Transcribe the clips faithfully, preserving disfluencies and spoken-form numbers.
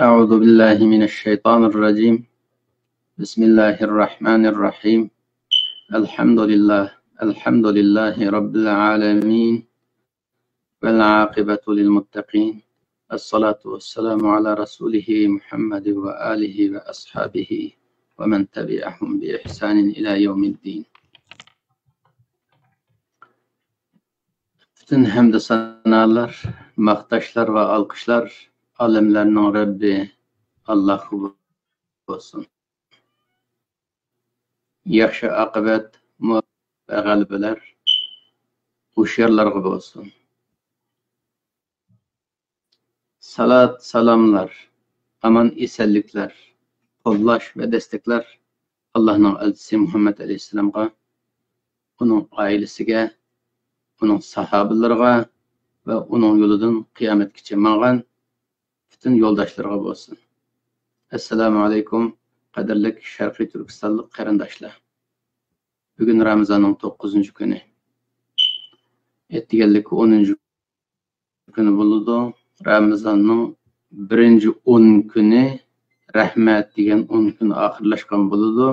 أعوذ بالله من الشيطان الرجيم. بسم الله الرحمن الرحيم. الحمد لله. الحمد لله رب العالمين. والعاقبة للمتقين. الصلاة والسلام على رسوله محمد وآله وأصحابه ومن تبعهم بإحسان إلى يوم الدين. پۈتۈن ھەمدۇ سانالار، ماختاشلار ۋە ئالقىشلار ئالەملەرنىڭ رەببى ئاللاھقا بولسۇن. ياخشى ئاقىۋەت، مۇۋەپپەقىيەت ۋە غەلىبىلەر ھوشيارلارغا بولسۇن. سالات، سالاملار، ئامان، ئېسەنلىكلەر، قوللاش ۋە دەستەكلەر ئاللاھنىڭ ئەلچىسى مۇھەممەد ئەلەيھىسسالامغا، ئۇنىڭ ئائىلىسىگە، ئۇنىڭ ساھابىلىرىغا ۋە ئۇنىڭ يولىدىن قىيامەتكىچە ماڭغان پۈتۈن يولداشلىرىغا بولسۇن. ئەسسالامۇ ئەلەيكۇم، قەدىرلىك شەرقىي تۈركىستانلىق قېرىنداشلار. بۈگۈن رامىزاننىڭ توققۇزىنچى كۈنى. ئەتىگەنلىكى ئونىنچى كۈنى بولىدۇ. رامىزاننىڭ بىرىنچى ئون كۈنى رەھمەت دېگەن ئون كۈن ئاخىرلاشقان بولىدۇ.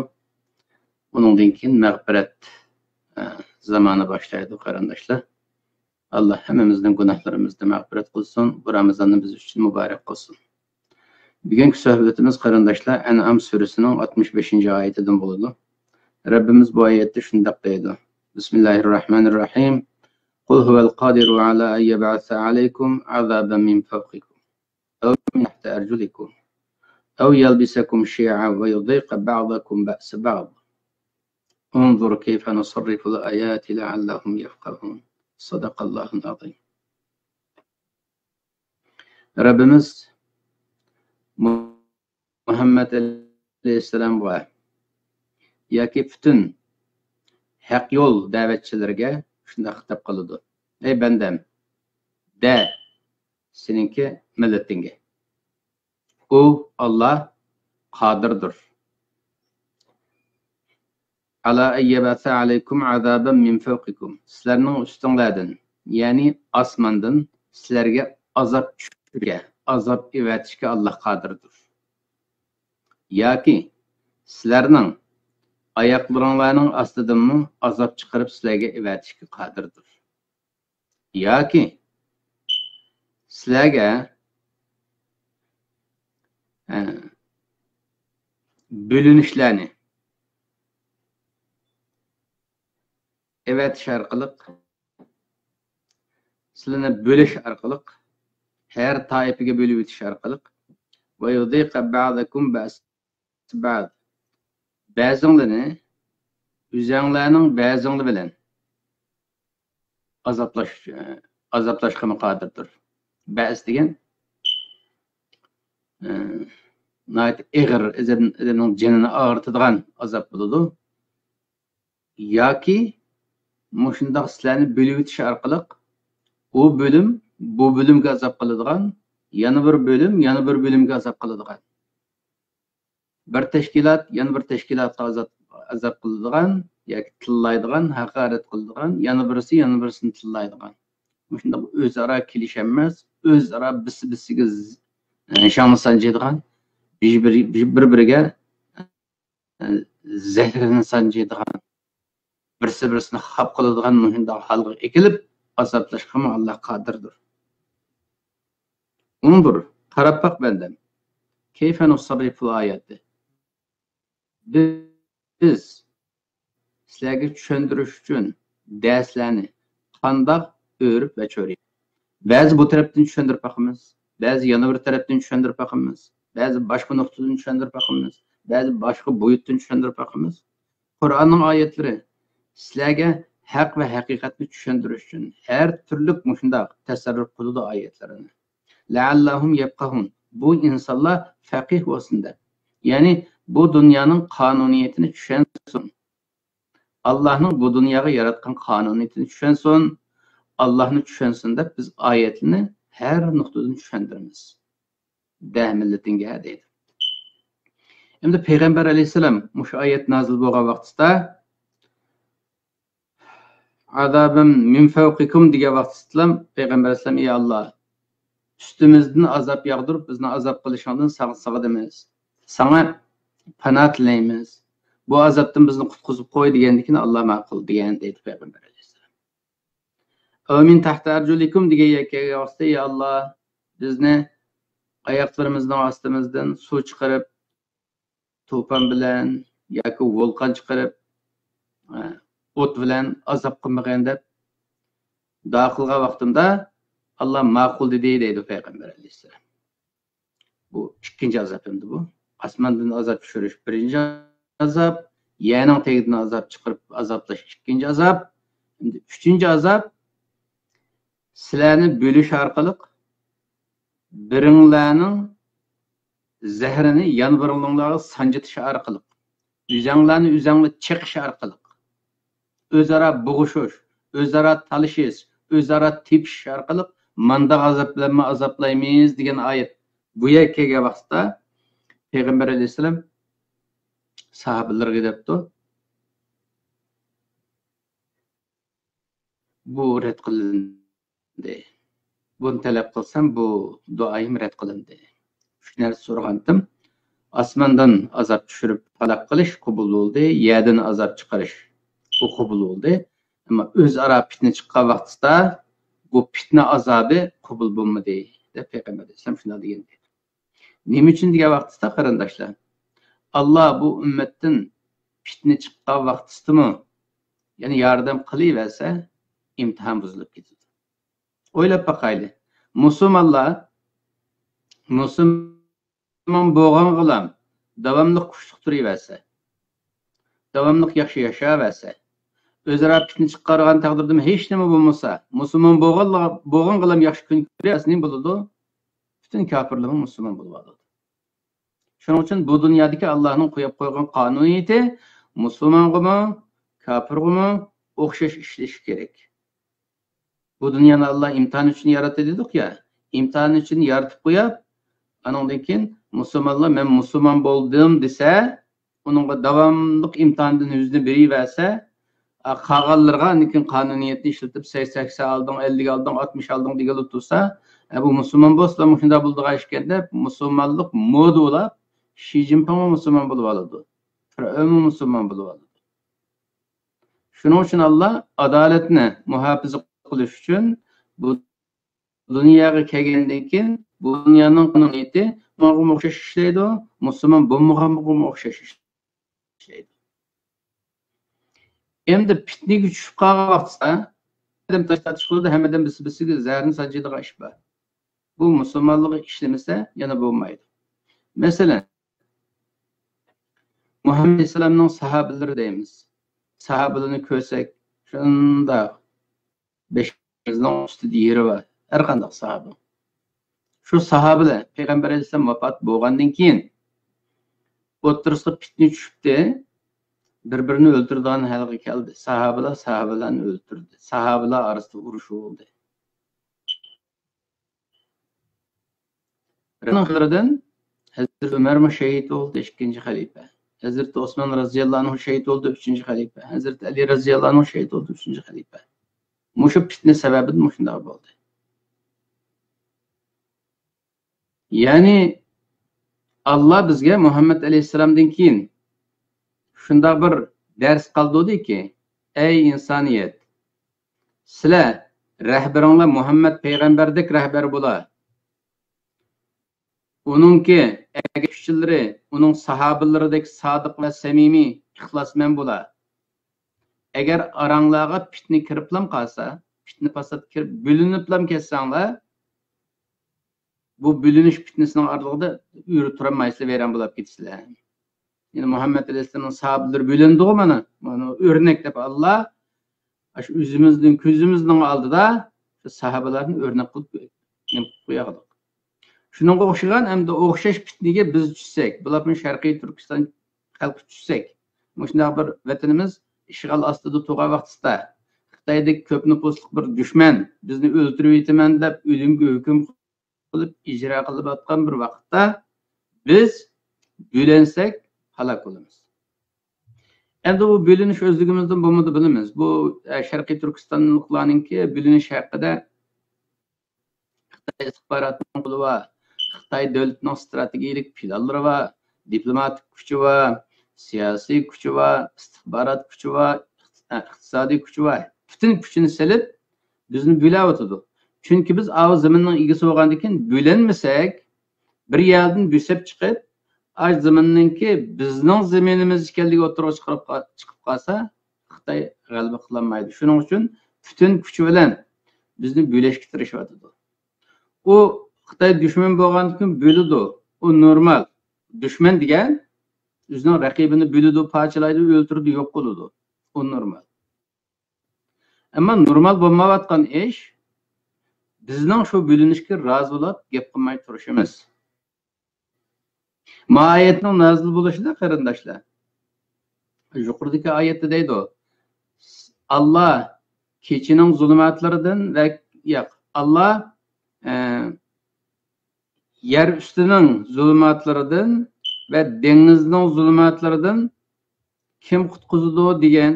ئۇنىڭدىن كېيىن مەغپىرەت، ئە، زامانى باشلايدۇ، قېرىنداشلار. ئاللا ھەممىمىزنىڭ گۇناھلىرىمىزنى مەغپىرەت قىلسۇن، بۇ رامىزاننى بىز ئۈچۈن مۇبارەك قىلسۇن. بۈگۈنكى سۆھبىتىمىز، قېرىنداشلار، ئەنئام سۈرىسىنىڭ ئاتمىش بەشىنچى ئايىتىدىن بولىدۇ. رەببىمىز بۇ ئايەتتە شۇنداق دەيدۇ: بىسمىللاھىررەھمانىررەھىم. قۇل ھۇۋەل قادىرۇ ئەلا ئەن يەبئەسە ئەلەيكۇم ئەزابەن مىن فەۋقىكۇم ئەۋ مىن تەھتى ئەرجۇلىكۇم ئەۋ يەلبىسەكۇم شىيەئەن ۋە يۇزىقە بەئزەكۇم بەئسە بەئز. انظر كيف نصرف الآيات لعلهم يفقهون. صدق الله العظيم. رەببىمىز مۇھەممەد ئەلەيھىسسالامغا ياكى پۈتۈن ھەق يول دەۋەتچىلىرىگە شۇنداق خىتاب قىلىدۇ: ئەي بەندەم، دە سېنىڭكى مىللىتىڭگە، ئۇ، ئاللا، قادىردۇر. ئەلا ئەن يەبئەسە ئەلەيكۇم ئەزابەن مىن فەۋقىكۇم. سىلەرنىڭ ئۈستۈڭلاردىن، يەنى ئاسماندىن سىلەرگە ئازاب چۈشۈرۈشكە، ئازاب ئېۋەتىشكە ئاللا قادىردۇر. ياكى سىلەرنىڭ ئاياقلىرىڭلارنىڭ ئاستىدىنمۇ ئازاب چىقىرىپ سىلەرگە ئېۋەتىشكە قادىردۇر. ياكى سىلەرگە، ئە، بۆلۈنۈشلەرنى ئەۋەتىش ئارقىلىق، سىلەرنى بۆلۈش ئارقىلىق، ھەر تائىپىگە بۆلۈۋېتىش ئارقىلىق، ۋە يۇزىقە بەئزەكۇم بەئسە بەئز. بەزىڭلىنى ئۆزەڭلارنىڭ بەزىڭلى بىلەن ئازابلاش، ئازابلاشقىمۇ قادىردۇر. بەئس دېگەن، ئە، ناھايىتى ئېغىر، ئادەم، ئادەمنىڭ جېنىنى ئاغرىتىدىغان ئازاب بولىدۇ. ياكى مۇشۇنداق سىلەرنى بۆلۈۋېتىش ئارقىلىق ئۇ بۆلۈم بۇ بۆلۈمگە ئازاب قىلىدىغان، يەنە بىر بۆلۈم يەنە بىر بۆلۈمگە ئازاب قىلىدىغان. بىر تەشكىلات يەنە بىر تەشكىلاتقا ئازاب، ئازاب قىلىدىغان ياكى تىللايدىغان، ھاقارەت قىلىدىغان، يەنە بىرسى يەنە بىرسىنى تىللايدىغان. مۇشۇنداق ئۆزئارا كېلىشەلمەس، ئۆزئارا بىسى بىسىگە ز-، شاڭنى سانجىيدىغان، بىر-، بىر-، بىر-بىرىگە زەھىرىنى سانجىيدىغان، بىرسى بىرسىنى خاپا قىلىدىغان مۇشۇنداق ھالغا ئېكىلىپ، ئازابلاشقىمۇ ئاللا قادىردۇر. ئۇندۇر، قاراپ باق بەندەم. كەيفە نۇسەررىفۇل ئاياتى. بىز سىلەرگە چۈشەندۈرۈش ئۈچۈن دەرسلەرنى قانداق ئۆرۈپ ۋە چۆرۈپ. بەزى بۇ تەرەپتىن چۈشەندۈرۈپ باقىمىز، بەزى يەنە بىر تەرەپتىن چۈشەندۈرۈپ باقىمىز، بەزى باشقا نۇقتىدىن چۈشەندۈرۈپ باقىمىز، بەزى باشقا بۇيۇتتىن چۈشەندۈرۈپ باقىمىز. قۇرئاننىڭ ئايەتلىرى سىلەرگە ھەق ۋە ھەقىقەتنى چۈشەندۈرۈش ئۈچۈن ھەر تۈرلۈك مۇشۇنداق تەسەررۇپ قىلىدۇ ئايەتلىرىنى. لەئەللەھۇم يەفقەھۇن. بۇ ئىنسانلار پەقىھ بولسۇن دەپ. يەنى بۇ دۇنيانىڭ قانۇنىيىتىنى چۈشەنسۇن. ئاللاھنىڭ بۇ دۇنياغا ياراتقان قانۇنىيىتىنى چۈشەنسۇن. ئاللاھنى چۈشەنسۇن دەپ بىز ئايەتنى ھەر نۇقتىدىن چۈشەندۈرىمىز. دە مىللىتىڭگە دەيدۇ. ئەمدى پەيغەمبەر ئەلەيھىسسالام مۇشۇ ئايەت نازىل بولغان ۋاقتىدا، ئازابەن مىن فەۋقىكۇم دېگەن ۋاقتىدا پەيغەمبەر ئەلەيھىسسالام، ئى ئاللا، ئۈستىمىزدىن ئازاب ياغدۇرۇپ، بىزنى ئازاب قىلىشىڭدىن ساغ-، ساغىنىمىز. ساڭا پانا تىلەيمىز. بۇ ئازابتىن بىزنى قۇتقۇزۇپ قوي دېگەندىكىن، ئاللا ماقۇل دېگەن دەيدۇ پەيغەمبەر ئەلەيھىسسالام. «ئەۋ مىن تەھتى ئەرجۇلىكۇم» دېگەن يەرگە كەلگەن ۋاقىتتا، يا ئاللا، بىزنى ئاياقلىرىمىزنىڭ ئاستىمىزدىن سۇ چىقىرىپ، توپان بىلەن ياكى ۋولقان چىقىرىپ، ئە، ئوت بىلەن ئازاب قىلمىغىن دەپ دۇئا قىلغان ۋاقتىمدا، ئاللا ماقۇل دېدى دەيدۇ پەيغەمبەر ئەلەيھىسسالام. بۇ ئىككىنچى ئازاب ئەمدى بۇ. ئاسماندىن ئازاب چۈشۈرۈش بىرىنچى ئازاب، يەرنىڭ تېگىدىن ئازاب چىقىرىپ ئازابلاش ئىككىنچى ئازاب. ئەمدى ئۈچىنچى ئازاب، سىلەرنى بۆلۈش ئارقىلىق بىرىڭلارنىڭ زەھىرىنى يان بىرىڭلارغا سانجىتىش ئارقىلىق، ئۆزەڭلارنى ئۆزەڭلار چېقىش ئارقىلىق، ئۆزئارا بوغۇشۇش، ئۆزئارا تالىشىش، ئۆزئارا تېپىشىش ئارقىلىق مانداق ئازاب بىلەنمۇ ئازابلايمىز دېگەن ئايەت بۇ يەرگە كەلگەن ۋاقىتتا پەيغەمبەر ئەلەيھىسسالام ساھابىلىرىگە دەپتۇ، بۇ رەت قىلىندى. بۇنى تەلەپ قىلسام، بۇ دۇئايىم رەت قىلىندى. ئۈچ نەرسە سورىغانتىم. ئاسماندىن ئازاب چۈشۈرۈپ ھالاك قىلىش قوبۇل بولدى، يەردىن ئازاب چىقىرىش، بۇ قوبۇل بولدى. ئەمما ئۆزئارا پىتنە چىققان ۋاقتىدا بۇ پىتنە ئازابى قوبۇل بولمىدى، دەپ پەيغەمبەر ئەلەيھىسسالام شۇنداق دېگەن. نېمە ئۈچۈن دېگەن ۋاقتىدا، قېرىنداشلار، ئاللا بۇ ئۈممەتتىن پىتنە چىققان ۋاقتىدىمۇ يەنە ياردەم قىلىۋەرسە، ئىمتىھان بۇزۇلۇپ كېتىدۇ. ئويلاپ باقايلى. مۇسۇلمانلار، مۇسۇلمان بولغانغىلام داۋاملىق كۈچلۈك تۇرۇۋەرسە، داۋاملىق ياخشى ياشاۋەرسە، ئۆزئارا پىتنە چىقارغان تەقدىردىمۇ ھېچنېمە بولمىسا، مۇسۇلمان بولغانلا-، بولغانغىلام ياخشى كۈن كۆرۈۋەرسە نېمە بولىدۇ؟ پۈتۈن كاپىرلارمۇ مۇسۇلمان بولۇۋالىدۇ. شۇنىڭ ئۈچۈن بۇ دۇنيادىكى ئاللانىڭ قويۇپ قويغان قانۇنىيىتى مۇسۇلمانغىمۇ، كاپىرغىمۇ ئوخشاش ئىشلىشى كېرەك. بۇ دۇنيانى ئاللا ئىمتىھان ئۈچۈن ياراتتى دېدۇق يا، ئىمتىھان ئۈچۈن يارىتىپ قويۇپ، ئانىڭدىن كېيىن مۇسۇلمانلار «مەن مۇسۇلمان بولدۇم» دېسە، ئۇنىڭغا داۋاملىق ئىمتىھاندىن يۈزىنى بېرىۋەرسە، ئا، قالغانلىرىغا ئاندىن كېيىن قانۇنىيەتنى ئىشلىتىپ، سەكسەن ئالدىڭ، ئەللىك ئالدىڭ، ئاتمىش ئالدىڭ دېگىلى تۇرسا، ئە، بۇ مۇسۇلمان بولسىلا مۇشۇنداق بولىدىغان ئىكەن دەپ، مۇسۇلمانلىق مودا بولاپ، شى جىنپىڭمۇ مۇسۇلمان بولۇۋالىدۇ، پىرئەۋنمۇ مۇسۇلمان بولۇۋالىدۇ. شۇنىڭ ئۈچۈن ئاللا ئادالەتنى مۇھاپىزە قىلىش ئۈچۈن بۇ دۇنياغا كەلگەندىن كېيىن، بۇ دۇنيانىڭ قانۇنىيىتى مۇسۇلمانغىمۇ ئوخشاش ئىشلەيدۇ، مۇسۇلمان بولمىغانغىمۇ ئوخشاش ئىشلەيدۇ. ئەمدى پىتنىگە چۈشۈپ قالغان ۋاقتىدا، ھەممىدىن تاش تارتىش قىلىدۇ، ھەممىدىن بىرسى بىرسىگە زەھەرنى سانجىيدىغان ئىش بار. بۇ مۇسۇلمانلىقى ئىشلىمىسە، يەنە بولمايدۇ. مەسىلەن، مۇھەممەد ئەلەيھىسسالامنىڭ ساھابىلىرى دەيمىز. ساھابىلىرىنى كۆرسەك، شۇنداق بېشىمىزنىڭ ئۈستىدە يېرى بار، ھەر قانداق ساھابە. شۇ ساھابىلەر پەيغەمبەر ئەلەيھىسسالام ۋاپات بولغاندىن كېيىن، ئوتتۇرىسىغا پىتنە چۈشۈپتۇ، بىر-بىرىنى ئۆلتۈرىدىغان ھالغا كەلدى. ساھابىلەر ساھابىلەرنى ئۆلتۈردى. ساھابىلەر ئارىسىدا ئۇرۇش بولدى. رەسۇلىدىن ھەزرىتى ئۆمەرمۇ شېھىت بولدى، ئىككىنچى خەلىپە. ھەزرىتى ئوسمان رەزىياللاھۇ ئەنھۇ شېھىت بولدى، ئۈچىنچى خەلىپە. ھەزرىتى ئەلى رەزىياللاھۇ ئەنھۇ شېھىت بولدى، ئۈچىنچى خەلىپە. مۇشۇ پىتنە سەۋەبىدىن مۇشۇنداق بولدى. يەنى، ئاللا بىزگە مۇھەممەد ئەلەيھىسسالامدىن كېيىن شۇنداق بىر دەرس قالدۇردىكى، ئەي ئىنسانىيەت، سىلەر رەھبىرىڭلار مۇھەممەد پەيغەمبەردەك رەھبەر بولا. ئۇنىڭكى ئەگەشكۈچىلىرى ئۇنىڭ ساھابىلىرىدەك سادىق ۋە سەمىمىي، ئىخلاسمەن بولا. ئەگەر ئاراڭلارغا پىتنە كىرىپلام قالسا، پىتنە پاسات كىرىپ بۆلۈنۈپلام كەتسەڭلار، بۇ بۆلۈنۈش پىتنىسىنىڭ ئارىلىقىدا ئۆرە تۇرالمايسىلەر، ۋەيران بولاپ كېتىسىلەر. يەنى مۇھەممەد ئەلەيھىسسالامنىڭ ساھابىلىرى بۆلۈندىغۇ مانا، مانا ئۆرنەك دەپ ئاللا، شۇ ئۆزىمىزنىڭ كۆزىمىزنىڭ ئالدىدا شۇ ساھابىلەرنى ئۆرنەك قىلىپ نېمە قىلىپ قويغۇدۇق. شۇنىڭغا ئوخشىغان، ئەمدى ئوخشاش پىتنىگە بىز چۈشسەك، بولۇپمۇ شەرقىي تۈركىستان خەلقى چۈشسەك، مۇشۇنداق بىر ۋەتىنىمىز ئىشغال ئاستىدا تۇرغان ۋاقتىدا، خىتايدەك كۆپ نوپۇسلۇق بىر دۈشمەن بىزنى ئۆلتۈرۈۋېتىمەن دەپ ئۆلۈمگە ھۆكۈم قىلىپ ئىجرا قىلىۋاتقان بىر ۋاقىتتا، بىز بۆلۈنسەك ھالاك بولىمىز. ئەمدى بۇ بۆلۈنۈش ئۆزلۈكىمىزدىن بولمىدى، بىلىمىز. بۇ، ئە، شەرقىي تۈركىستانلىقلارنىڭكى بۆلۈنۈش ھەققىدە ئىستىخباراتنىڭ قولى بار، خىتاي دۆلىتىنىڭ ئىستراتېگىيەلىك پىلانلىرى بار، دىپلوماتىك كۈچى بار، سىياسىي كۈچى بار، ئىستىخبارات كۈچى بار، ئىقتىسادىي كۈچى بار. پۈتۈن كۈچىنى سېلىپ، بىزنى بۆلەۋاتىدۇ. چۈنكى بىز ئاۋۇ زېمىننىڭ ئىگىسى بولغاندىن كېيىن، بۆلەنمىسەك، بىر يەردىن بۆسۈپ چىقىپ، ئاش زېمىننىڭكى بىزنىڭ زېمىنىمىز ئىكەنلىكى ئوتتۇرىغا چىقىرىپ قا-، چىقىپ قالسا، خىتاي غەلىبە قىلالمايدۇ. شۇنىڭ ئۈچۈن پۈتۈن كۈچى بىلەن بىزنى بۆلۈشكە تىرىشىۋاتىدۇ. ئۇ خىتاي دۈشمەن بولغاندىكىن بۆلىدۇ. ئۇ نورمال. دۈشمەن دېگەن ئۆزىنىڭ رەقىبىنى بۆلىدۇ، پارچىلايدۇ، ئۆلتۈرىدۇ، يوق قىلىدۇ. ئۇ نورمال. ئەمما نورمال بولمايۋاتقان ئىش بىزنىڭ شۇ بۆلۈنۈشكە رازى بولۇپ گەپ قىلماي تۇرۇشىمىز. ما ئايەتنىڭ نازىل بولۇشىدا، قېرىنداشلار، يۇقىرىدىكى ئايەتتە دەيدۇ، ئاللا كېچىنىڭ زۇلۇماتلىرىدىن ۋە، ياق، ئاللا، ئە، يەر ئۈستىنىڭ زۇلۇماتلىرىدىن ۋە دېڭىزنىڭ زۇلۇماتلىرىدىن كىم قۇتقۇزىدۇ دېگەن.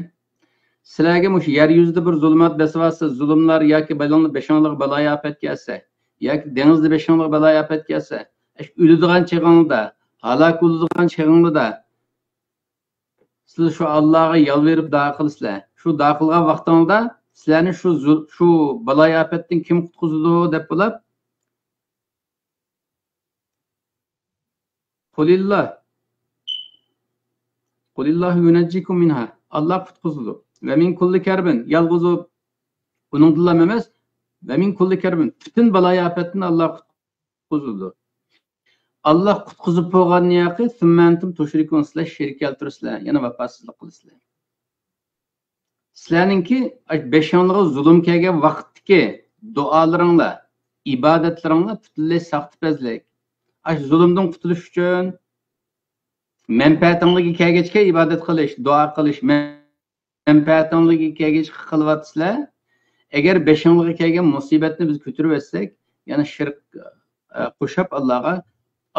سىلەرگە مۇشۇ يەر يۈزىدە بىر زۇلۇمات بېسىۋاتسا، زۇلۇملار ياكى بالىڭ-، بېشىڭلارغا بالايىئاپەت كەلسە، ياكى دېڭىزدا بېشىڭلارغا بالايىئاپەت كەلسە، ئۆلىدىغان چېغىڭلاردا، ھالاك بولىدىغان چېغىڭلاردا، سىلەر شۇ ئاللاغا يالۋۇرۇپ دۇئا قىلىسىلەر. شۇ دۇئا قىلغان ۋاقتىڭلاردا سىلەرنى شۇ زۇ-، شۇ بالايىئاپەتتىن كىم قۇتقۇزىدۇ دەپ بولۇپ، قۇلىللا. قۇلىللاھۇ يۇنەججىكۇم مىنھا. ئاللا قۇتقۇزىدۇ. ۋە مىن كۇللى كەربىن. يالغۇز ئۇ، ئۇنىڭدىنلا ئەمەس. ۋە مىن كۇللى كەربىن. پۈتۈن بالايىئاپەتتىن ئاللا قۇتقۇزىدۇ. ئاللا قۇتقۇزۇپ بولغاندىن كېيىن، سۈممە ئەنتۇم تۇشرىكۇن، سىلەر شېرىك كەلتۈرىسىلەر، يەنە ۋاپاسىزلىق قىلىسىلەر. سىلەرنىڭكى بېشىڭلارغا زۇلۇم كەلگەن ۋاقىتتىكى دۇئالىرىڭلار، ئىبادەتلىرىڭلار پۈتۈنلەي ساختىپەزلىك. ئاشۇ زۇلۇمدىن قۇتۇلۇش ئۈچۈن مەنپەئەتىڭلارغا كەلگەچكە ئىبادەت قىلىش، دۇئا قىلىش، مەنپەئەتىڭلارغا كەلگەچكە قىلىۋاتىسىلەر. ئەگەر بېشىڭلارغا كەلگەن مۇسىبەتنى بىز كۆتۈرۈۋەتسەك، يەنە شىرك، ئە، قوشۇپ ئاللاغا،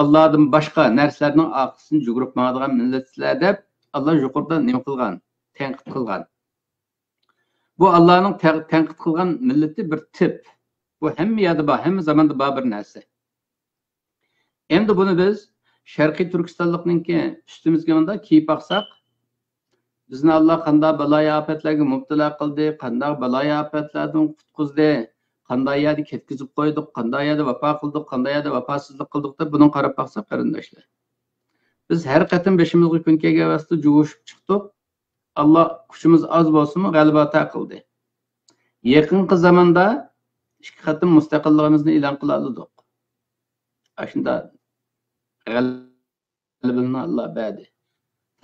ئاللادىن باشقا نەرسىلەرنىڭ ئارقىسىدىن يۈگۈرۈپ ماڭىدىغان مىللەتسىلەر دەپ، ئاللا يۇقىرىدا نېمە قىلغان؟ تەنقىد قىلغان. بۇ ئاللانىڭ تە-، تەنقىد قىلغان مىللىتى بىر تىپ. بۇ ھەممە يەردە بار، ھەممە زاماندا بار بىر نەرسە. ئەمدى بۇنى بىز شەرقىي تۈركىستانلىقنىڭكى ئۈستىمىزگە مۇنداق كىيىپ باقساق، بىزنى ئاللا قانداق بالايىئاپەتلەرگە مۇپتىلا قىلدى، قانداق بالايىئاپەتلەردىن قۇتقۇزدى، قانداق يەردە كەتكۈزۈپ قويدۇق، قانداق يەردە ۋاپا قىلدۇق، قانداق يەردە ۋاپاسىزلىق قىلدۇق دەپ بۇنىڭغا قاراپ باقساق، قېرىنداشلار، بىز ھەر قېتىم بېشىمىزغا كۈن كەلگەن ۋاسىتە جۇۋۇشۇپ چىقتۇق. ئاللا كۈچىمىز ئاز بولسىمۇ غەلىبە ئاتا قىلدى. يېقىنقى زاماندا ئىككى قېتىم مۇستەقىللىقىمىزنى ئېلان قىلالىدۇق. ئاشۇنداق غەلىبىلەرنى ئاللا بەردى.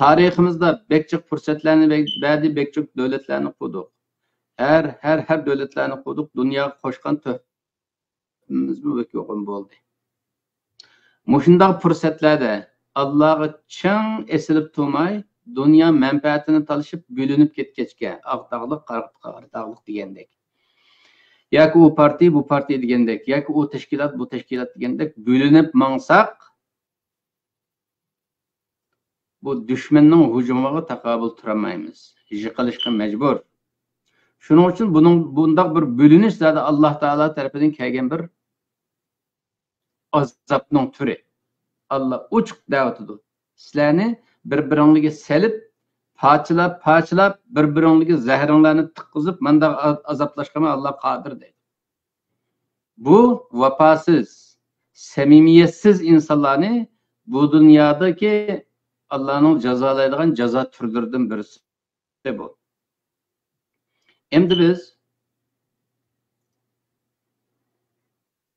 تارىخىمىزدا بەك جىق پۇرسەتلەرنى بەردى، بەك جىق دۆلەتلەرنى قۇردۇق. ھەر، ھەر، ھەر دۆلەتلەرنى قۇردۇق. دۇنياغا قوشقان تۆھپىمىزمۇ بەك يۇقىرى بولدى. مۇشۇنداق پۇرسەتلەردە ئاللاغا چىڭ ئېسىلىپ تۇرماي، دۇنيا مەنپەئەتىنى تالىشىپ بۆلۈنۈپ كەتكەچكە، ئاق داغلىق، قارا، قارا داغلىق دېگەندەك. ياكى ئۇ پارتىيە، بۇ پارتىيە دېگەندەك، ياكى ئۇ تەشكىلات، بۇ تەشكىلات دېگەندەك بۆلۈنۈپ ماڭساق، بۇ دۈشمەننىڭ ھۇجۇمىغا تاقابىل تۇرالمايمىز. يىقىلىشقا مەجبۇر. شۇنىڭ ئۈچۈن بۇنىڭ، بۇنداق بىر بۆلۈنۈش زادى ئاللا تائالا تەرىپىدىن كەلگەن بىر ئازابنىڭ تۈرى. ئاللا ئوچۇق دەۋاتىدۇ. سىلەرنى بىر-بىرىڭلارگە سېلىپ، پارچىلاپ، پارچىلاپ، بىر-بىرىڭلارگە زەھىرىڭلارنى تىققۇزۇپ، مانداق ئا-، ئازابلاشقىمۇ ئاللا قادىر دەيدۇ. بۇ ۋاپاسىز، سەمىمىيەتسىز ئىنسانلارنى بۇ دۇنيادىكى ئاللانىڭ جازالايدىغان جازا تۈرلىرىدىن بىرسى بۇ. ئەمدى بىز،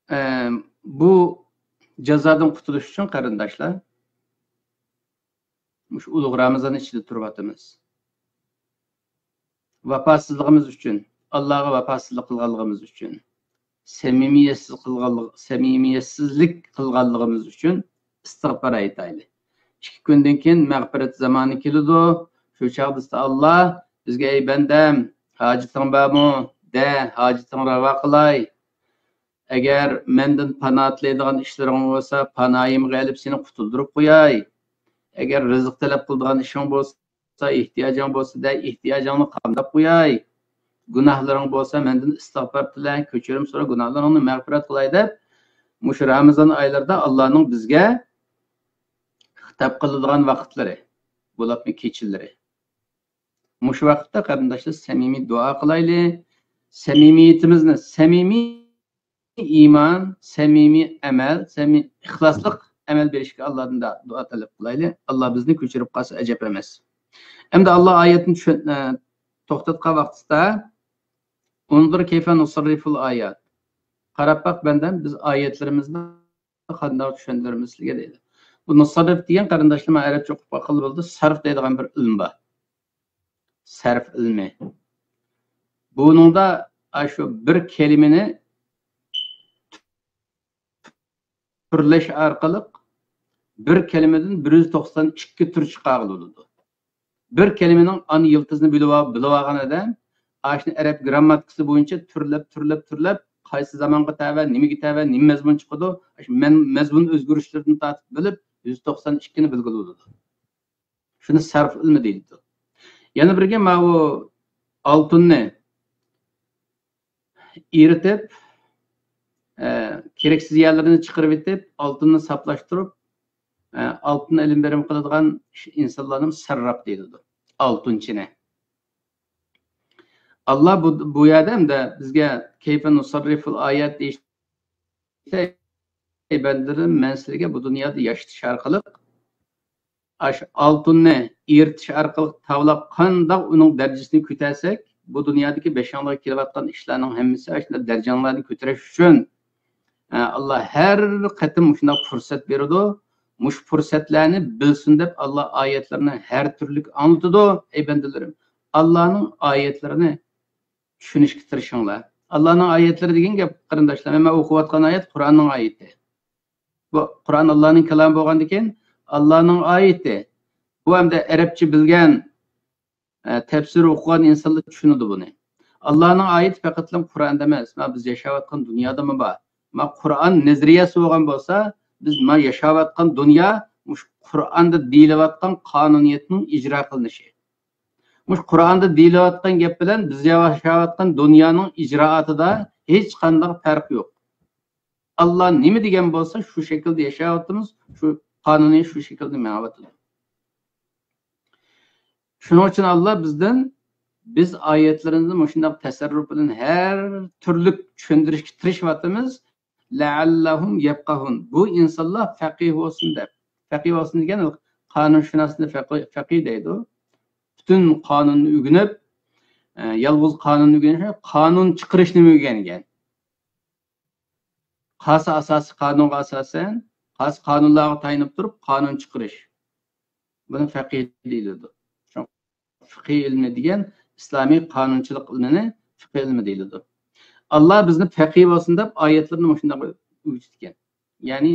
ئە، بۇ جازادىن قۇتۇلۇش ئۈچۈن، قېرىنداشلار، مۇشۇ ئۇلۇغ رامىزان ئىچىدە تۇرۇۋاتىمىز. ۋاپاسىزلىقىمىز ئۈچۈن، ئاللاغا ۋاپاسىزلىق قىلغانلىقىمىز ئۈچۈن، سەمىمىيەتسىز قىلغانلىق، سەمىمىيەتسىزلىك قىلغانلىقىمىز ئۈچۈن ئىستىغپار ئېيتايلى. ئىككى كۈندىن كېيىن مەغپىرەت زامانى كېلىدۇ. شۇ چاغدا ئاللا بىزگە، ئەي بەندەم، ھاجىتىڭ بارمۇ؟ دە، ھاجىتىڭنى راۋا قىلاي. ئەگەر مەندىن پانا تىلەيدىغان ئىشلىرىڭ بولسا، پاناھىمغا ئېلىپ سېنى قۇتۇلدۇرۇپ قوياي. ئەگەر رىزىق تەلەپ قىلىدىغان ئىشىڭ بولسا، ئېھتىياجىڭ بولسا، دە، ئېھتىياجىڭنى قامداپ قوياي. گۇناھلىرىڭ بولسا، مەندىن ئىستىغپار تىلە، كەچۈرۈم سورا، گۇناھلىرىڭنى مەغپىرەت قىلاي دەپ، مۇشۇ رامىزان ئايلىرىدا ئاللانىڭ بىزگە خىتاب قىلىدىغان ۋاقىتلىرى، بولۇپمۇ كېچىلىرى. مۇشۇ ۋاقىتتا، قېرىنداشلار، سەمىمىي دۇئا قىلايلى. سەمىمىيىتىمىزنى، سەمىمىي ئىمان، سەمىمىي ئەمەل، سەمىمىي ئىخلاسلىق ئەمەل بېرىشكە ئاللادىن دا-، دۇئا تەلەپ قىلايلى. ئاللا بىزنى كۆچۈرۈپ قالسا ئەجەب ئەمەس. ئەمدى ئاللا ئايەتنى چۈشەن-، ئە، توختاتقان ۋاقتىدا، «انظر كيف نصرف الآيات». قاراپ باق، بەندەم، بىز ئايەتلىرىمىزنى قانداق چۈشەندۈرىمىز سىلىگە دەيدۇ. بۇ نۇسرىف دېگەن، قېرىنداشلار، مەن ئەرەبچە ئوقۇپ باققىلى بولىدۇ، سەرف دەيدىغان بىر ئىلىم بار. سەرف ئىلمى. بۇنىڭدا ئاشۇ بىر كەلىمىنى تۈرلەش ئارقىلىق بىر كەلىمىدىن بىر يۈز توقسان ئىككى تۈر چىقارغىلى بولىدۇ. بىر كەلىمىنىڭ ئانا يىلتىزىنى بىلىۋ-، بىلىۋالغان ئادەم ئاشۇنى ئەرەب گىرامماتىكىسى بويىچە تۈرلەپ، تۈرلەپ، تۈرلەپ، قايسى زامانغا تەۋە، نېمىگە تەۋە، نېمە مەزمۇن چىقىدۇ، ئاشۇ مەن-، مەزمۇن ئۆزگىرىشلىرىدىن تارتىپ بىلىپ، يۈز توقسان ئىككىنى بىلگىلى بولىدۇ. شۇنى سەرف ئىلمى دېيىلىدۇ. يەنە بىرگە ماۋۇ ئالتۇننى ئېرىتىپ، ئە، كېرەكسىز يەرلىرىنى چىقىرىۋېتىپ، ئالتۇننى ساپلاشتۇرۇپ، ئە، ئالتۇننى ئېلىم بېرىم قىلىدىغان ئىنسانلارنى سەرراپ دېيىلىدۇ. ئالتۇنچىنى. ئاللا بۇ، بۇ يەردە ئەمدى بىزگە كيف نصرف الآيات دېيىش ئەي بەندىلىرىم، مەن سىلەرگە بۇ دۇنيادا ياشىتىش ئارقىلىق، ئاشۇ ئالتۇننى ئېرىتىش ئارقىلىق تاۋلاپ، قانداق ئۇنىڭ دەرىجىسىنى كۆتەرسەك، بۇ دۇنيادىكى بېشىڭلارغا كېلىۋاتقان ئىشلارنىڭ ھەممىسى ئاشۇنداق دەرىجەڭلارنى كۆتۈرۈش ئۈچۈن، ئە، ئاللا ھەر قېتىم مۇشۇنداق پۇرسەت بېرىدۇ. مۇشۇ پۇرسەتلەرنى بىلسۇن دەپ، ئاللا ئايەتلىرىنى ھەر تۈرلۈك ئاڭلىتىدۇ. ئەي بەندىلىرىم، ئاللانىڭ ئايەتلىرىنى چۈشىنىشكە تىرىشىڭلار. ئاللانىڭ ئايەتلىرى دېگەن گەپ، قېرىنداشلار، مەن ئوقۇۋاتقان ئايەت قۇرئاننىڭ ئايىتى. بۇ قۇرئان ئاللانىڭ كالامى بولغاندىكىن، ئاللانىڭ ئايىتى. بۇ ئەمدى ئەرەبچە بىلگەن، ئە، تەپسىر ئوقۇغان ئىنسانلار چۈشىنىدۇ بۇنى. ئاللانىڭ ئايىتى پەقەتلا قۇرئاندا ئەمەس، مانا بىز ياشاۋاتقان دۇنيادىمۇ بار. مانا قۇرئان نەزەرىيەسى بولغان بولسا، بىز مانا ياشاۋاتقان دۇنيا مۇشۇ قۇرئاندا دېيىلىۋاتقان قانۇنىيەتنىڭ ئىجرا قىلىنىشى. مۇشۇ قۇرئاندا دېيىلىۋاتقان گەپ بىلەن بىز ياشاۋاتقان دۇنيانىڭ ئىجرائاتىدا ھېچقانداق پەرق يوق. ئاللا نېمە دېگەن بولسا، شۇ شەكىلدە ياشاۋاتىمىز، شۇ قانۇنىي شۇ شەكىلدە مېڭىۋاتىدۇ. شۇنىڭ ئۈچۈن ئاللا بىزدىن، بىز ئايەتلىرىمىزنى مۇشۇنداق تەسەررۇپ بىلەن ھەر تۈرلۈك چۈشەندۈرۈشكە تىرىشىۋاتىمىز. لەئەللەھۇم يەپقەھۇن. بۇ ئىنسانلار پەقىھ بولسۇن دەپ. پەقىھ بولسۇن دېگەن قانۇنشۇناسنى پەقىھ، پەقىھ دەيدۇ. پۈتۈن قانۇننى ئۆگىنىپ، ئە، يالغۇز قانۇننى ئۆگىنىش، قانۇن چىقىرىشنىمۇ ئۆگەنگەن. قايسى ئاساسىي قانۇنغا ئاساسەن، قايسى قانۇنلارغا تايىنىپ تۇرۇپ قانۇن چىقىرىش. بۇنى فەقىھ دېيىلىدۇ. شۇڭا فىقھىي ئىلمى دېگەن ئىسلامىي قانۇنچىلىق ئىلمىنى فىقھىي ئىلمى دېيىلىدۇ. ئاللا بىزنى پەقىھ بولسۇن دەپ ئايەتلىرىنى مۇشۇنداق ئۆگىتىدىكەن. يەنى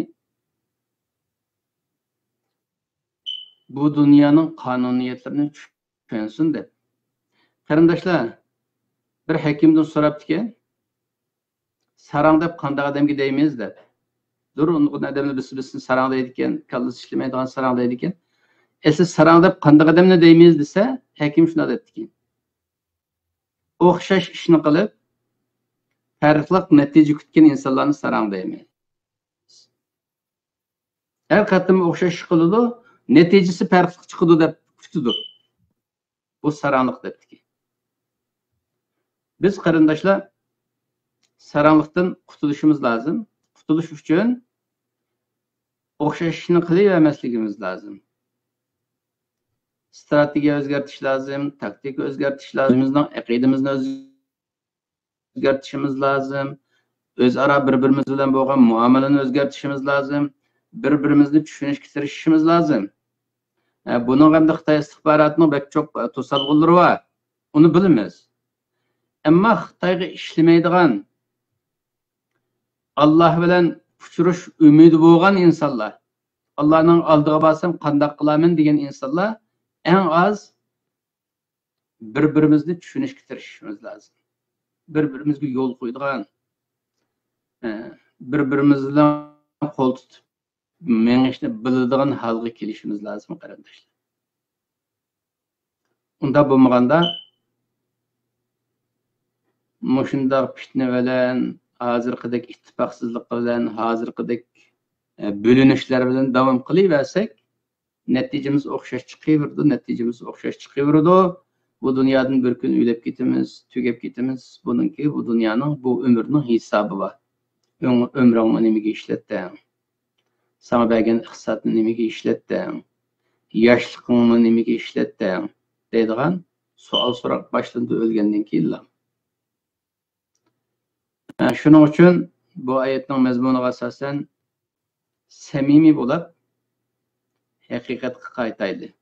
بۇ دۇنيانىڭ قانۇنىيەتلىرىنى چۈشەنسۇن دەپ. قېرىنداشلار، بىر ھەكىمدىن سوراپتىكەن، ساراڭ دەپ قانداق ئادەمگە دەيمىز دەپ. نۇرغۇن ئادەملەر بىلسە بىلسۇن ساراڭ دەيدىكەن، كاللىسى ئىشلىمەيدىغان ساراڭ دەيدىكەن. ئەسلى ساراڭ دەپ قانداق ئادەمنى دەيمىز دېسە، ھەكىم شۇنداق دەپتىكەن. ئوخشاش ئىشنى قىلىپ، پەرقلىق نەتىجە كۈتكەن ئىنسانلارنى ساراڭ دەيمىز. ھەر قېتىم ئوخشاش ئىش قىلىدۇ، نەتىجىسى پەرقلىق چىقىدۇ دەپ كۈتىدۇ. بۇ ساراڭلىق دەپتىكى. بىز قېرىنداشلار ساراڭلىقتىن قۇتۇلۇشىمىز لازىم. قۇتۇلۇش ئۈچۈن ئوخشاش ئىشنى قىلىۋەرمەسلىكىمىز لازىم. ئىستراتېگىيە ئۆزگەرتىش لازىم، تاكتىكا ئۆزگەرتىش لازىم، ئۆزىمىزنىڭ ئەقىدىمىزنى ئۆزگەرتىشىمىز لازىم. ئۆزئارا بىر-بىرىمىز بىلەن بولغان مۇئامىلىنى ئۆزگەرتىشىمىز لازىم. بىر-بىرىمىزنى چۈشىنىشكە تىرىشىشىمىز لازىم. ھە، بۇنىڭغا ئەمدى خىتاي ئىستىخباراتىنىڭ بەك چوڭ توسالغۇلىرى بار. ئۇنى بىلىمىز. ئەمما خىتايغا ئىشلىمەيدىغان، ئاللا بىلەن ئۇچرىشىش ئۈمىدى بولغان ئىنسانلار، ئاللانىڭ ئالدىغا بارسام قانداق قىلارمەن دېگەن ئىنسانلار ئەڭ ئاز بىر-بىرىمىزنى چۈشىنىشكە تىرىشىشىمىز لازىم. بىر-بىرىمىزگە يول قويىدىغان، ئە، بىر-بىرىمىز بىلەن قول تۇتۇپ مېڭىشنى بىلىدىغان ھالغا كېلىشىمىز لازىم، قېرىنداشلار. ئۇنداق بولمىغاندا، مۇشۇنداق پىتنە بىلەن، ھازىرقىدەك ئىتتىپاقسىزلىق بىلەن، ھازىرقىدەك، ئە، بۆلۈنۈشلەر بىلەن داۋام قىلىۋەرسەك، نەتىجىمىز ئوخشاش چىقىۋېرىدۇ، نەتىجىمىز ئوخشاش چىقىۋېرىدۇ. بۇ دۇنيادىن بىر كۈن ئۆلۈپ كېتىمىز، تۈگەپ كېتىمىز. بۇنىڭكى، بۇ دۇنيانىڭ، بۇ ئۆمۈرنىڭ ھېسابى بار. ئۆڭ-، ئۆمرۈڭنى نېمىگە ئىشلەتتىڭ؟ ساڭا بەرگەن ئىقتىسادنى نېمىگە ئىشلەتتىڭ؟ ياشلىقىڭنى نېمىگە ئىشلەتتىڭ؟ دەيدىغان سوئال سوراق باشلىنىدۇ ئۆلگەندىن كېيىنلا. ھە، شۇنىڭ ئۈچۈن بۇ ئايەتنىڭ مەزمۇنىغا ئاساسەن سەمىمىي بولۇپ، ھەقىقەتكە قايتايلى.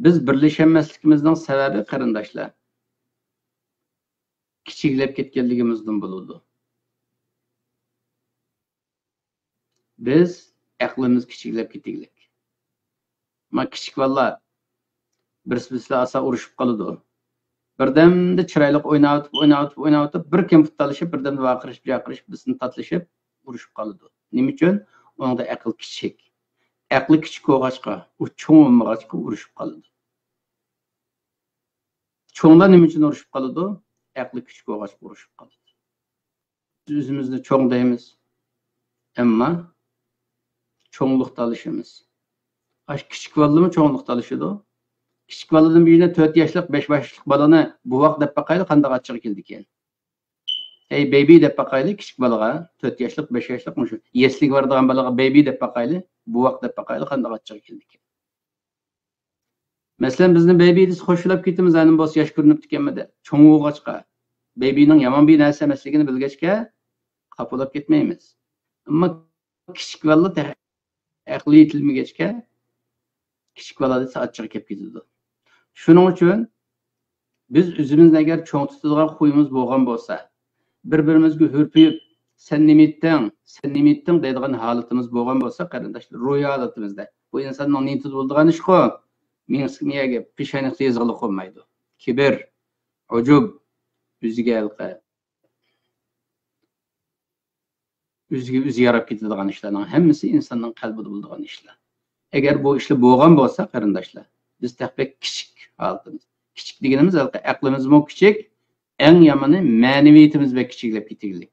بىز بىرلىشەلمەسلىكىمىزنىڭ سەۋەبى، قېرىنداشلار، كىچىكلەپ كەتكەنلىكىمىزدىن بولىدۇ. بىز ئەقلىمىز كىچىكلەپ كېتىگلىك. ما كىچىك بالىلار بىرسى بىرسى بىلەن ئاسان ئۇرۇشۇپ قالىدۇ. بىردەمدە چىرايلىق ئويناۋېتىپ، ئويناۋېتىپ، ئويناۋېتىپ، بىر كەمپۈت تالىشىپ، بىردەمدە ۋارقىرىشىپ، جارقىرىشىپ، بىرسىنى تاتلىشىپ ئۇرۇشۇپ قالىدۇ. نېمە ئۈچۈن؟ ئۇنىڭدا ئەقىل كىچىك. ئەقلى كىچىك بولغاچقا، ئۇ چوڭ بولمىغاچقا ئۇرۇشۇپ قالىدۇ. چوڭلار نېمە ئۈچۈن ئۇرۇشۇپ قالىدۇ؟ ئەقلى كىچىك بولغاچقا ئۇرۇشۇپ قالىدۇ. بىز ئۆزىمىزنى چوڭ دەيمىز، ئەمما چوڭلۇق تالىشىمىز. ئاشۇ كىچىك بالىلىرمۇ چوڭلۇق تالىشىدۇ. كىچىك بالىدىن بىرىنى، تۆت ياشلىق، بەش ياشلىق بالىنى بوۋاق دەپ باقايلى، قانداق ئاچچىقى كېلىدىكەن. ھەي، بەيبى دەپ باقايلى كىچىك بالىغا، تۆت ياشلىق، بەش ياشلىق، مۇشۇ يەسلىگە بارىدىغان بالىغا بەيبى دەپ باقايلى، بوۋاق دەپ باقايلى، قانداق ئاچچىقى كېلىدىكەن. مەسىلەن، بىزنى بەيبى دېسە خوشلاپ كېتىمىز، ئەنە بولسا ياش كۆرۈنۈپتىكەنمىدى. چوڭ بولغاچقا، بەيبىنىڭ يامان بىر نەرسە ئەمەسلىكىنى بىلگەچكە، خاپا بولۇپ كەتمەيمىز. ئەمما كىچىك بالىلار تېخى ئەقلى يېتىلمىگەچكە، كىچىك بالا دېسە ئاچچىقى كېلىپ كېتىدۇ. شۇنىڭ ئۈچۈن بىز ئۆزىمىزنى ئەگەر چوڭ تۇتىدىغان خۇيىمىز بولغان بولسا، بىر-بىرىمىزگە ھۈرپىيىپ، «سەن نېمە ئېيتتىڭ؟ سەن نېمە ئېيتتىڭ؟» دەيدىغان ھالىتىمىز بولغان بولسا، قېرىنداشلار، روھىي ھالىتىمىزدە، بۇ ئىنساننىڭ نىيىتىدە بولىدىغان ئىشقۇ، مېڭىسىغا، مىيەگە، پېشانىسىغا يېزىغىلى قونمايدۇ. كىبىر، ئۇجۇب، ئۆزىگە ھېلىقى ئۆزىگە ئۆزى ياراپ كېتىدىغان ئىشلارنىڭ ھەممىسى ئىنساننىڭ قەلبىدە بولىدىغان ئىشلار. ئەگەر بۇ ئىشلار بولغان بولسا، قېرىنداشلار، بىز تېخى بەك كىچىك ھالىتىمىز. كىچىك دېگىنىمىز ھېلىقى ئەقلىمىزمۇ كىچىك، ئەڭ يامىنى مەنىۋىيىتىمىز بەك كىچىكلەپ كېتىگلىك.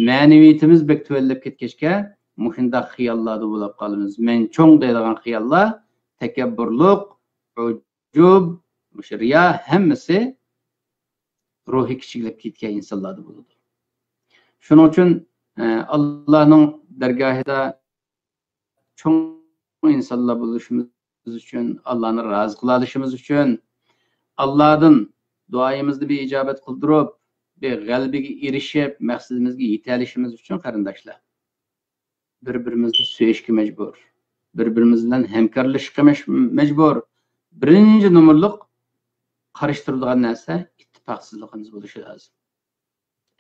مەنىۋىيىتىمىز بەك تۆۋەنلەپ كەتكەچكە، مۇشۇنداق خىياللاردا بولاپ قالىمىز. مەن چوڭ دەيدىغان خىياللار، تەكەببۇرلۇق، ئۇجۇب، مۇشۇ رىيا ھەممىسى روھى كىچىكلەپ كەتكەن ئىنسانلاردا بولىدۇ. شۇنىڭ ئۈچۈن، ئە، ئاللانىڭ دەرگاھىدا چوڭ ئىنسانلار بولۇشىمىز ئۈچۈن، ئاللانى رازى قىلالىشىمىز ئۈچۈن، ئاللادىن دۇئايىمىزنى بىر ئىجابەت قىلدۇرۇپ، بىر غەلىبىگە ئېرىشىپ، مەقسىتىمىزگە يېتەلىشىمىز ئۈچۈن، قېرىنداشلار، بىر-بىرىمىزنى سۆيۈشكە مەجبۇر. بىر-بىرىمىز بىلەن ھەمكارلىشىشقا مەش-، مەجبۇر. بىرىنچى نومۇرلۇق قارشى تۇرىدىغان نەرسە ئىتتىپاقسىزلىقىمىز بولۇشى لازىم.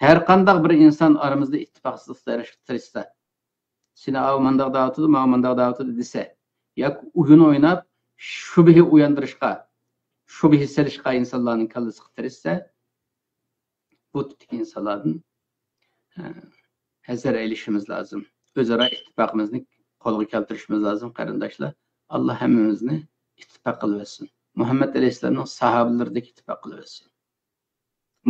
ھەر قانداق بىر ئىنسان ئارىمىزدا ئىتتىپاقسىزلىق يارىتىشقا تىرىشسا، سېنى ئاۋۇ مانداق دەۋاتىدۇ، ماۋۇ مانداق دەۋاتىدۇ دېسە، ياكى ئويۇن ئويناپ، شۈبھە ئوياندۇرۇشقا، شۈبھە سېلىشقا ئىنسانلارنىڭ كاللىسىغا تىرىشسا، بۇ تىپتىكى ئىنسانلاردىن، ھە، ھەزەر ئېلىشىمىز لازىم. ئۆزئارا ئىتتىپاقىمىزنى قولغا كەلتۈرۈشىمىز لازىم، قېرىنداشلار. ئاللا ھەممىمىزنى ئىتتىپاق قىلىۋەتسۇن. مۇھەممەد ئەلەيھىسسالامنىڭ ساھابىلىرىدەك ئىتتىپاق قىلىۋەتسۇن.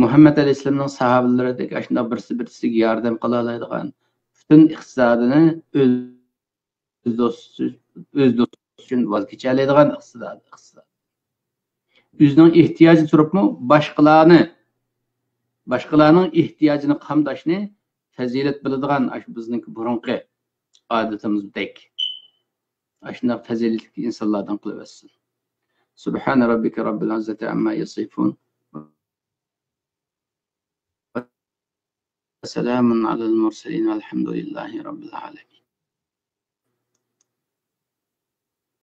مۇھەممەد ئەلەيھىسسالامنىڭ ساھابىلىرىدەك ئاشۇنداق بىرسى بىرسىگە ياردەم قىلالايدىغان، پۈتۈن ئىقتىسادىنى ئۆز ئۆز دوستى، ئۆز دوستى ئۈچۈن ۋاز كېچەلەيدىغان ئىقتىساد، ئىقتىساد. ئۆزىنىڭ ئېھتىياجى تۇرۇپمۇ باشقىلارنى، باشقىلارنىڭ ئېھتىياجىنى قامداشنى پەزىلەت بىلىدىغان، ئاشۇ بىزنىڭكى بۇرۇنقى ئادىتىمىزدەك ئاشۇنداق پەزىلەتلىك ئىنسانلاردىن قىلىۋەتسۇن. سبحان ربك رب العزة عما يصفون. وسلام على المرسلين والحمد لله رب العالمين.